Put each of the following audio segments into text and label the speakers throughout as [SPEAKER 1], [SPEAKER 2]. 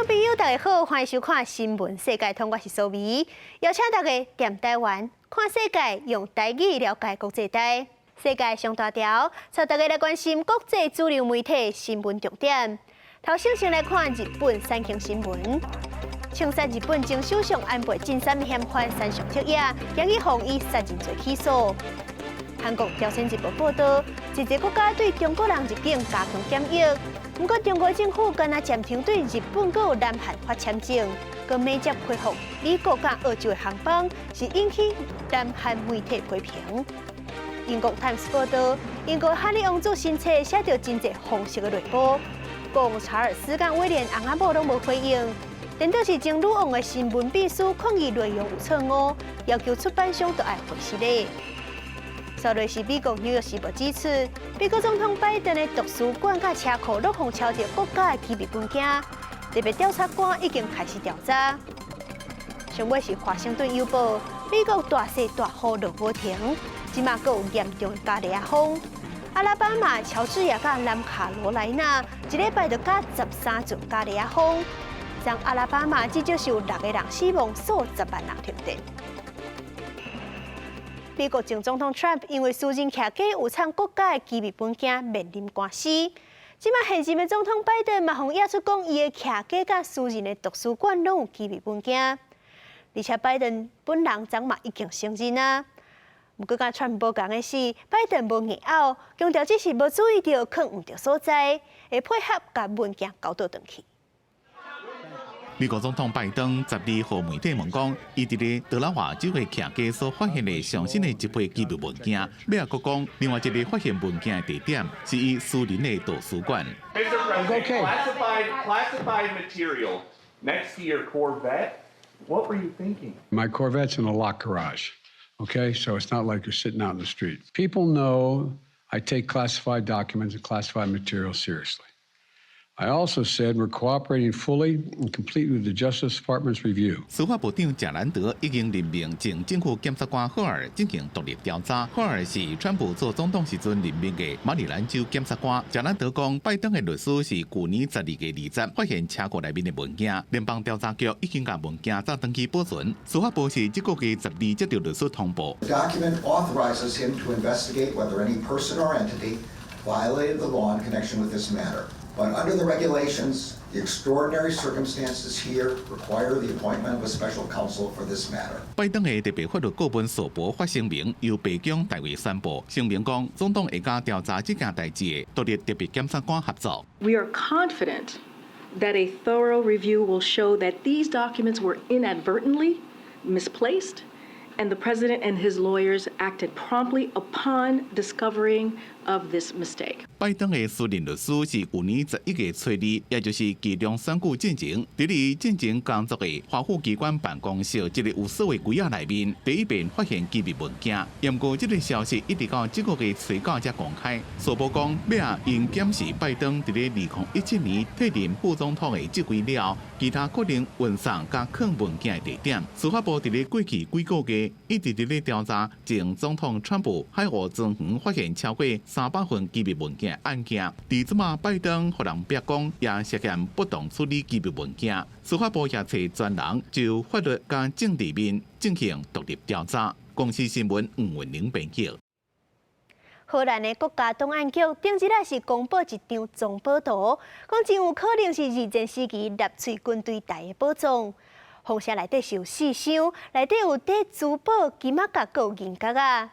[SPEAKER 1] 眾朋友，大家好，歡迎收看《新聞世界通》，我是蘇美，邀請大家踮台灣看世界，用台語了解國際大世界上大條，帶大家來關心國際主流媒體新聞重點。頭先先來看日本產經新聞，槍殺日本前首相安倍晉三嫌犯山上徹也，將予予以殺人罪起訴。韓國朝鮮日報報道，一個國家對中國人入境加強檢疫，毋過中國政府敢若暫停對日本閣有南韓發簽證，閣未接恢復美國佮澳洲的航班，是引起南韓媒體批評。英國泰晤士報道，英國哈利王子新冊寫著真濟黃色的內幕，講查爾斯佮威廉翁仔某攏無回應，顛倒是前女王的新聞秘書抗議內容有錯誤，要求出版商都愛回失禮。煞落是美國紐約時報指出，美國總統拜登的圖書館佮車庫攏予抄著國家的機密文件，特別調查官已經開始調查。上尾是華盛頓郵報，美國大細大雨落無停，這馬閣有嚴重的咖喱仔風。阿拉巴馬、喬治亞佮南卡羅來納一禮拜就加13寸咖喱仔風，讓阿拉巴馬至少是有六個人死亡，數十萬人停電。美國前總統 Trump 因為私人徛家有藏國家的機密文件，面臨官司。這馬現任的總統拜登嘛，予驗出講，伊的徛家佮私人的圖書館攏有機密文件，而且拜登本人昨嘛已經承認啊。毋過佮川普無仝的是，拜登無硬拗，強調只是無注意著囥毋著所在，會配合共文件交倒轉去。
[SPEAKER 2] 美國總統拜登12號媒體問講，伊佇咧德拉華州的徛家所發現的上新的一批機密文件，尾仔閣講，另外一个發現文件的地點是伊私人的圖書館。
[SPEAKER 3] Mr. President, classified material next to your Corvette. What were you thinking?
[SPEAKER 4] My Corvette's in a locked garage, okay? So it's not like you're sitting out in the street. People know I take classified documents and classified material seriously. I also said we're cooperating fully and completely with the Justice Department's review.
[SPEAKER 2] 司法部長賈蘭德已經任命前政府檢察官赫爾進行獨立調查。赫爾是川普做總統時陣任命的馬里蘭州檢察官。賈蘭德講，拜登的律師是舊年12月20發現車庫內面的文件，聯邦調查局已經共文件轉轉去保存。司法部是這個月十二接到律師通報。
[SPEAKER 5] The document authorizes him to investigate whether any person or entity violated the law in connection with this matter. But under the regulations, the extraordinary circumstances here require the appointment of a special counsel for this matter.
[SPEAKER 2] 拜登的特別法律顧問索博發聲明，由白宮代為宣布。聲明講，總統會佮調查這件代誌的獨立特別檢察官合作。
[SPEAKER 6] We are confident that a thorough review will show that these documents were inadvertently misplaced and the president and his lawyers acted promptly upon discovering of this mistake.
[SPEAKER 2] 拜登的私人律師是舊年11月初二，也就是期中選舉進前，佇咧進前工作的華府機關辦公室一个有鎖的櫃仔內面，第一遍發現機密文件。毋過這个消息一直到這個月初九才公開。索博講，尾仔𪜶檢視拜登佇咧2017年退任副總統的職位了，其他可能運送佮囥文件的地點。司法部佇咧過去幾個月一直佇咧調查前總統川普海湖莊園發現超過300份機密文件案件。佇這馬拜登予人逼講，也涉嫌不當處理機密文件。司法部也揣專人就法律佮政治面進行獨立調查。公視新聞吳文玲編輯。
[SPEAKER 1] 荷蘭的國家檔案局頂日仔是公布一張藏寶圖，講真有可能是二戰時期納粹軍隊帶的寶藏。封箱內底是有四箱，內底有綴珠寶、金仔佮閣有銀角仔。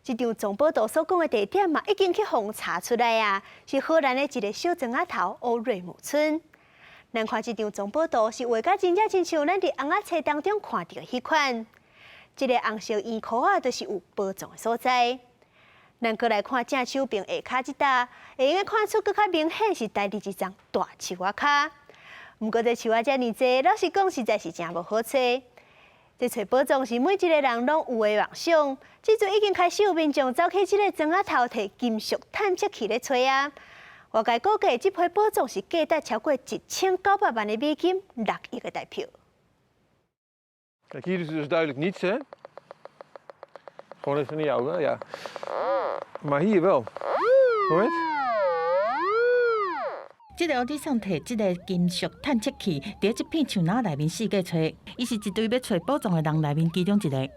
[SPEAKER 1] 這張藏寶圖所講的地點嘛，已經去予查出來啊，是荷蘭的一个小庄仔頭烏瑞姆村。咱看這張藏寶圖是畫甲真正親像咱佇尪仔冊當中看著的彼款。這个紅色圓箍仔就是有寶藏的所在。咱閣來看正手邊下跤這搭，會用看出閣較明顯是待佇一叢大樹仔跤。毋過這樹仔遮爾濟，老實講實在是誠無好揣。這揣寶藏是每一個人攏有的夢想。這陣已經開始有民眾走去這个莊仔頭提金屬探測器咧揣啊。外界估計，這批寶藏是價值超過1900萬的美金，6億的台票。
[SPEAKER 7] Kijk, hier is dus duidelijk niets, hè? Gewoon even naar jou, hè? Ja. Maar hier wel. Hoor je het?
[SPEAKER 8] 這個歐里桑提這个金屬探測器，佇這片樹林內面四界揣，伊是一堆欲揣寶藏的人內面其中一个。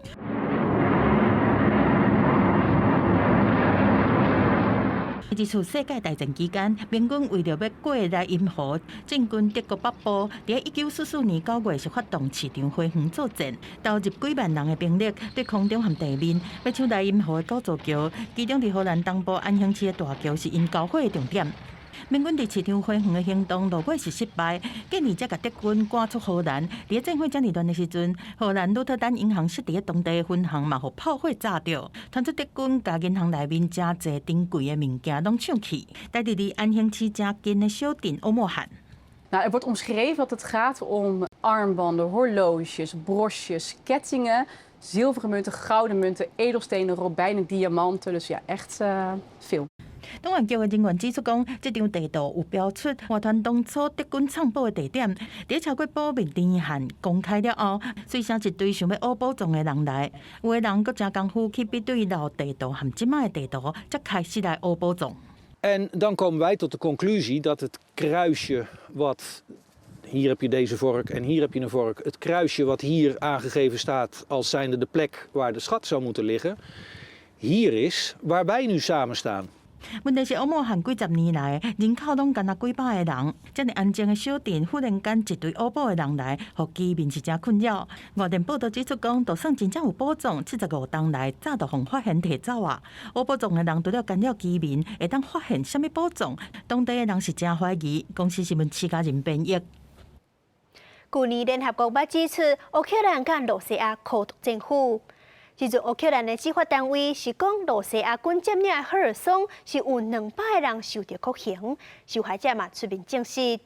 [SPEAKER 8] 二次世界大戰期間，盟軍為著欲過萊茵河，進軍德國北部，佇1944年9月是發動市場花園作戰，投入幾萬人的兵力，對空中和地面，欲搶萊茵河的九座橋，其中佇荷蘭東部安興市的大橋是𪜶交火的重點。盟軍佇市場花園的行動落尾是失敗，繼而才共德軍趕出荷蘭。佇戰火遮爾亂的時陣，荷蘭鹿特丹銀行設佇咧當地的分行嘛，予炮火炸著，傳出德軍共銀行內面誠濟珍貴的物件攏搶去。待佇離安興市誠近的小鎮歐莫漢。
[SPEAKER 9] Nou, er wordt omschreven dat het gaat om armbanden, horloges, broches, kettingen, zilveren munten, gouden munten, edelstenen, robijnen, diamanten. Dus ja, echt veel.
[SPEAKER 8] 檔案局的人員指出講，這張地圖有標出外傳當初德軍藏寶的地點，佇超過保密年限公開了後，隨聲一堆想欲挖寶藏的人來，有的人閣誠功夫去比對老地圖和這擺的地圖，才開始來挖寶藏。
[SPEAKER 10] En dan komen wij tot de conclusie dat het kruisje wat, hier heb je deze vork en hier heb je een vork, het kruisje wat hier aangegeven staat als zijnde de plek waar de schat zou moeten liggen, hier is waar wij nu samen staan.
[SPEAKER 8] 問題是，歐莫漢幾十年來人口攏干焦幾百个人，遮爾安靜的小鎮，忽然間一堆挖寶的人來，予居民是誠困擾。外電報道指出講，就算真正有寶藏，75冬來早就予發現提走啊！挖寶藏的人除了干擾居民，會當發現啥物寶藏？當地的人是誠懷疑。公視新聞徐家仁編譯。
[SPEAKER 1] 舊年聯合國捌指出，烏克蘭佮羅西亞科獨政府。這陣烏克蘭的執法單位是講，羅西亞軍佔領的赫爾松是有200个人受著酷刑，受害者嘛出面證實。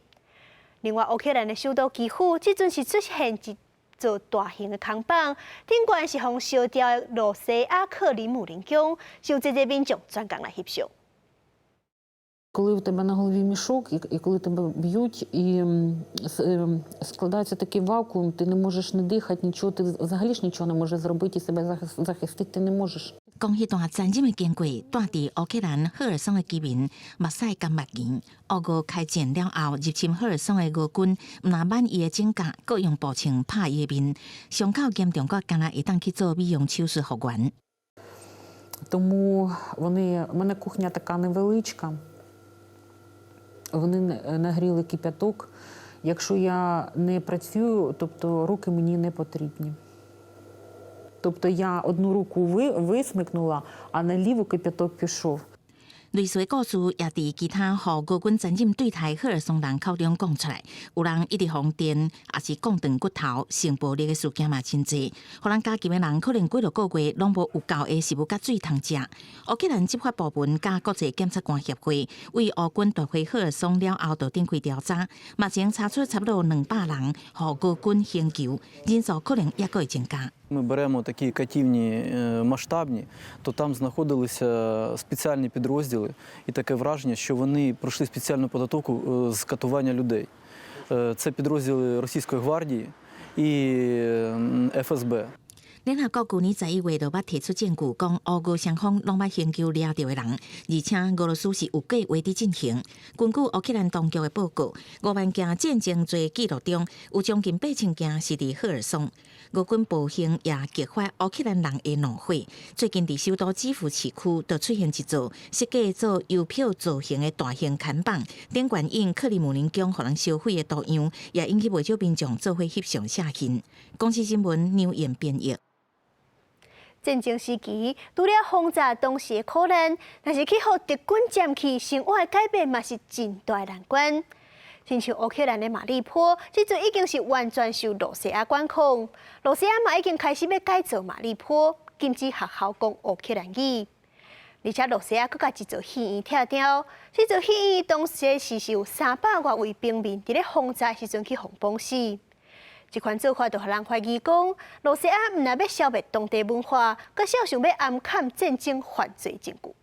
[SPEAKER 1] 另外，烏克蘭的首都基輔這陣是出現一座大型的空房，頂懸是予燒掉的羅西亞克里姆林宮，有濟濟民眾專工來翕相。
[SPEAKER 11] Коли в тебе на голові мішок, і коли тебе б'ють, і складається такий вакуум, ти не можеш не дихати, нічого, ти взагалі ж нічого не можеш зробити і себе захистити ти не можеш.
[SPEAKER 12] 講彼段殘忍的經過，住佇烏克蘭赫爾松的居民目屎乾目墘。烏俄開戰了後，入侵赫爾松的俄軍，毋但挽伊的指甲，閣用步槍拍伊的面，傷口嚴重到干焦會當去做美容手術復原。
[SPEAKER 11] Тому вони, у мене кухня така невеличка. Вони нагріли кип'яток. Якщо я не працюю, тобто руки мені не потрібні. Тобто я одну руку висмикнула, а на ліву кип'яток пішов.
[SPEAKER 12] 類似的故事也佇其他予俄軍殘忍對待赫爾松人口中講出來，有人一直予電，抑是摃斷骨頭，性暴力的事件嘛真濟，予人監禁的人可能幾落個月攏無有夠的食物佮水通食。烏克蘭執法部門佮國際檢察官協會為烏軍奪回赫爾松了後，就展開調查，目前查出差不多200人予俄軍刑求，人數可能猶閣會增加。
[SPEAKER 13] Ми беремо такі катівні масштабні, то там знаходилися спеціальні підрозділи, і таке враження, що вони пройшли спеціальну підготовку з катування людей. Це підрозділи Російської гвардії і ФСБ.
[SPEAKER 12] 聯合國舊年11月就捌提出證據，講烏俄雙方攏捌刑求掠著的人，而且俄羅斯是有計畫佇進行。根據烏克蘭當局的報告，5萬件戰爭罪記錄中，有將近8000件是佇赫爾松。俄軍暴行也激發烏克蘭人的怒火。最近佇首都基輔市區，就出現一座設計做郵票造型的大型看板，頂懸印克里姆林宮予人燒毀的圖樣，也引起袂少民眾做伙翕相寫信。公視新聞劉燕編譯。
[SPEAKER 1] 戰爭時期，除了轟炸當時的苦難，但是去予敵軍佔去，生活的改變嘛是真大難關。親像烏克蘭的馬里波，這陣已經是完全受羅西亞管控，羅西亞嘛已經開始欲改造馬里波，禁止學校講烏克蘭語。而且羅西亞閣共一座戲院拆掉，這座戲院當時是有300外位平民佇咧轟炸時陣去予綁死。這款做法就予人懷疑講，羅西亞毋但欲消滅當地文化，閣想欲掩蓋戰爭犯罪證據。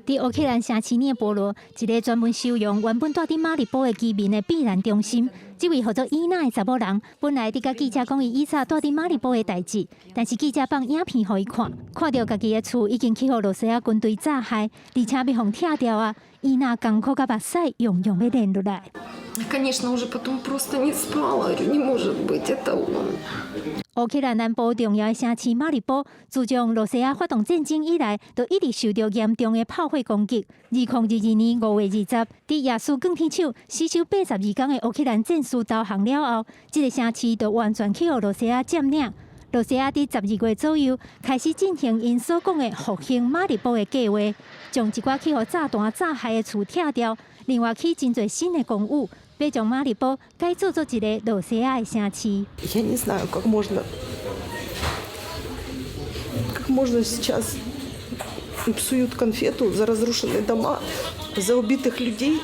[SPEAKER 14] 佇烏克蘭城市涅波羅，一个專門收容原本蹛佇馬里波的居民的避難中心，這位號做伊娜的查某人，本來佇共記者講伊以早蹛佇馬里波的代誌，但是記者放影片予伊看，看著家己的厝已經去予羅西亞軍隊炸害，而且欲予拆掉啊！伊娜艱苦共目屎溶溶欲連落來。
[SPEAKER 15] Конечно, уже потом просто не спала. Говорю, не может быть, это он.
[SPEAKER 14] 烏克蘭南部重要的城市馬里波，自從羅西亞發動戰爭以來，就一直受著嚴重的炮火攻擊。2022年5月20，佇亞斯鋼鐵廠死守82工的烏克蘭戰士投降了後，這个城市就完全去予羅西亞佔領。羅西亞佇12月左右開始進行𪜶所講的復興馬里波的計劃，將一寡去予炸彈炸害的厝拆掉，另外起真濟新的公寓，欲將馬里波改造做一个羅西亞的城市。
[SPEAKER 15] Я не знаю, как можно сейчас суют конфету за разрушенные дома, за убитых людей,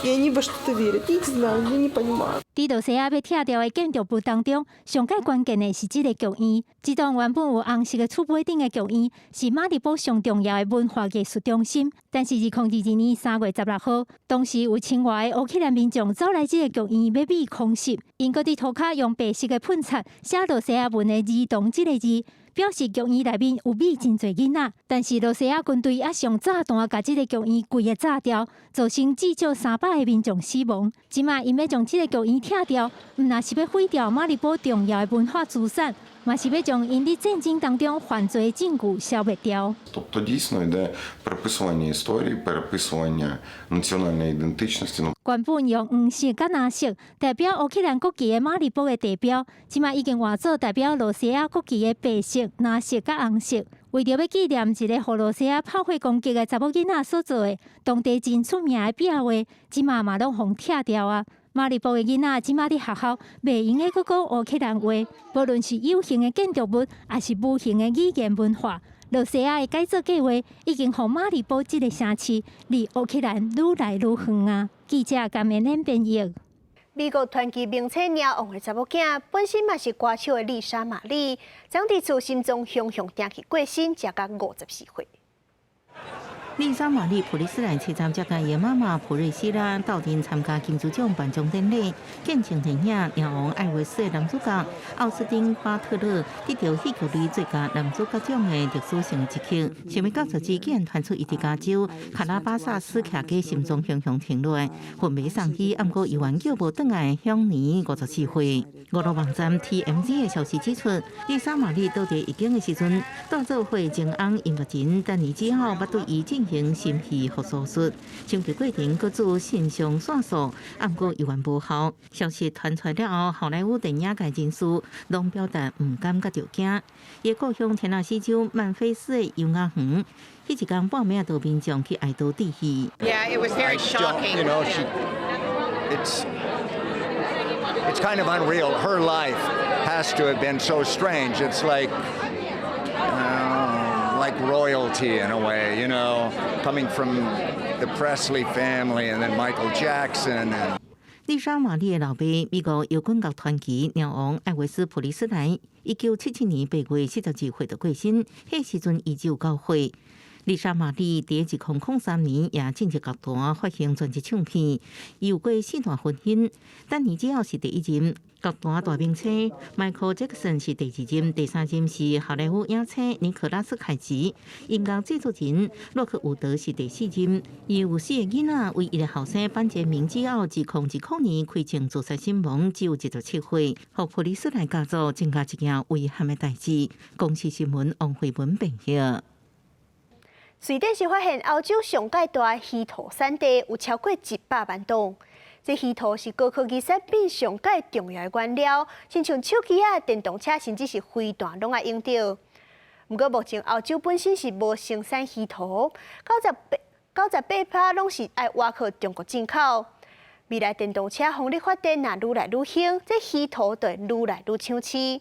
[SPEAKER 15] и они во что-то верят. Я не знаю, я не понимаю.
[SPEAKER 14] 佇羅西亞欲拆掉的建築物當中，上蓋關鍵的是這个劇院。這棟原本有紅色的厝尾頂的劇院，是馬里波上重要的文化藝術中心。但是2022年3月16號，當時有千外个烏克蘭民眾走來這个劇院欲美空襲，𪜶閣佇塗跤用白色的噴漆寫羅西亞文的兒童這个字，表示劇院內面有覕真濟囡仔。但是羅西亞軍隊猶用炸彈共這个劇院規个炸掉，造成至少300个民眾死亡。這馬𪜶欲將這个劇院拆掉，毋但是欲毀掉馬里波重要的文化資產，嘛是欲將𪜶佇戰爭當中犯罪的證據消滅掉。
[SPEAKER 16] Тобто дійсно йде переписування історії, переписування національної ідентичності.
[SPEAKER 14] 原本用黃色佮藍色代表烏克蘭國旗的馬里波的地標，這馬已經換做代表羅西亞國旗的白色、藍色佮紅色。為著欲紀念一个予羅西亞炮火攻擊的查某囡仔所做的當地真出名的壁畫，這馬嘛攏予拆掉啊！馬里波的囡仔這馬佇學校袂用得閣講烏克蘭話，無論是有形的建築物，抑是無形的語言文化，羅西亞的改造計劃已經予馬里波這个城市離烏克蘭愈來愈遠啊！記者甘明恁編譯。
[SPEAKER 1] 美國傳奇明星貓王的查某囝，本身嘛是歌手的麗莎瑪麗，昨佇厝心臟雄雄定去過身，才甲54歲。
[SPEAKER 8] 麗莎瑪麗普里斯蘭車站接共伊媽媽普瑞希拉鬥陣參加金珠獎頒獎典禮，見證電影《貓王艾維斯》的男主角奧斯汀巴特勒得著戲劇類最佳男主角獎的歷史性一刻。想欲到昨日竟然傳出伊佇加州卡拉巴薩斯徛家心臟雄雄停落來，昏迷送醫，毋過猶原叫無轉來，享年54歲。娛樂網站 TMZ 的消息指出，麗莎瑪麗倒佇醫院的時陣，帶做伙前翁音樂人丹尼之後，欲對伊進行心肺復甦術，搶救過程閣注腎上腺素，毋過猶原無效。消息傳出了後，好萊塢電影界人士攏表達毋甘佮著驚。伊故鄉田納西州曼菲斯的優雅園，彼一工半暝就民眾去哀悼致意。
[SPEAKER 17] Yeah, it was very shocking.
[SPEAKER 5] It's kind of unreal. Her life has to have been so strange. It's like royalty in a way, coming from the Presley family and then Michael Jackson and
[SPEAKER 8] 麗莎瑪麗的老爸，美國搖滾樂傳奇貓王艾維斯·普里斯萊，1977年8月42歲就過身，彼時陣伊只有9歲。麗莎瑪麗佇2003年也進入樂壇發行專輯唱片，伊有過四段婚姻，丹尼之後是第一任樂壇大明星邁克爾·傑克遜是第二任，第三任是好萊塢影星尼可拉斯凱奇，音樂製作人洛克伍德是第四任。伊有四个囡仔，唯一的後生班傑明之後，2020年開槍自殺身亡，只有27歲，予普里斯萊家族增加一件遺憾的代誌。公視新聞王慧文編譯。
[SPEAKER 1] 瑞典是發現歐洲上蓋大稀土產地，有超過100萬噸。這稀土是高科技產品上蓋重要的原料，親像手機啊、電動車，甚至是飛彈，攏愛用著。毋過目前歐洲本身是無生產稀土，98%攏是愛倚靠中國進口。未來電動車風力發電若愈來愈興，這稀土就會愈來愈搶市。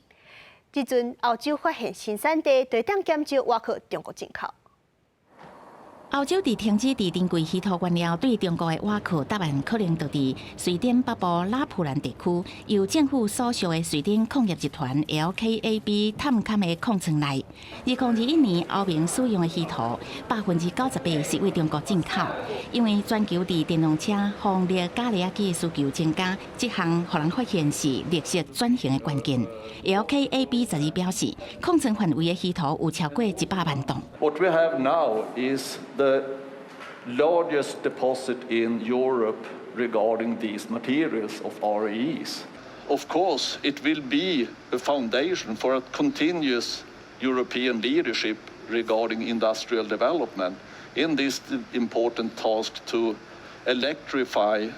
[SPEAKER 1] 這陣歐洲發現新產地，就會當減少倚靠中國進口。
[SPEAKER 12] 歐洲佇停止佇珍貴稀土原料對中國的倚靠，答案可能就佇瑞典北部拉普蘭地區，由政府所屬的瑞典礦業集團 LKAB 探勘的礦倉內。2021年，歐盟使用的稀土98%是對中國進口，因為全球佇電動車、風力、加熱機的需求增加，這項予人發現是綠色轉型的關鍵。LKAB 十二表示，礦倉範圍的稀土有超過100萬噸。
[SPEAKER 18] What we have now is the largest deposit in Europe regarding these materials of REEs. Of course, it will be a foundation for a continuous European leadership regarding industrial development in this important task to electrify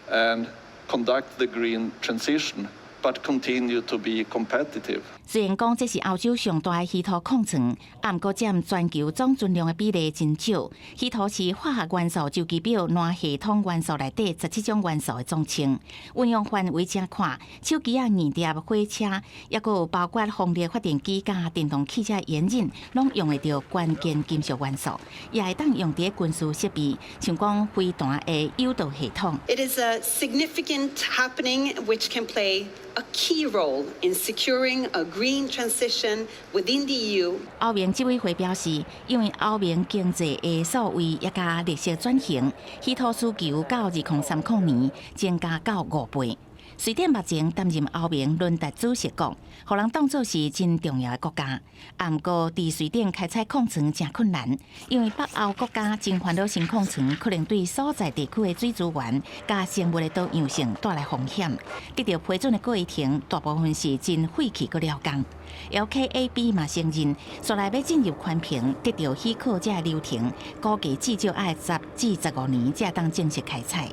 [SPEAKER 18] and conduct the green transition, but continue to be competitive.
[SPEAKER 12] 雖然講這是歐洲上大的稀土礦倉，啊，毋過佔全球總存量的比例真少。稀土是化學元素週期表鉻系統元素內底17種元素的總稱。運用範圍誠闊，手機仔硬碟、火車，抑閣有包括風力發電機佮電動汽車引擎，攏用會著關鍵金屬元素，也會當用佇軍事設備，像講飛彈的誘導系統。
[SPEAKER 17] It is a significant happening which can play a key role in securing a green transition within the EU.
[SPEAKER 12] 歐盟執委會表示，因為歐盟經濟的數位抑佮綠色轉型，稀土需求到2030年增加到5倍。瑞典目前擔任歐盟輪值主席國，予人當做是真重要的國家。啊，毋過佇瑞典開採礦倉誠困難，因為北歐國家真煩惱新礦倉可能對所在地區的水資源佮生物的多樣性帶來風險。得著批准的過程，大部分是真費氣閣了工。LKAB 嘛承認，紲來欲進入環評得著許可這个流程，估計至少愛10至15年才當正式開採。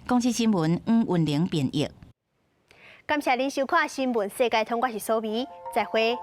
[SPEAKER 12] 公視新聞黃雲玲編譯。
[SPEAKER 1] 感謝您收看《新聞世界通》，我是蘇美，再會。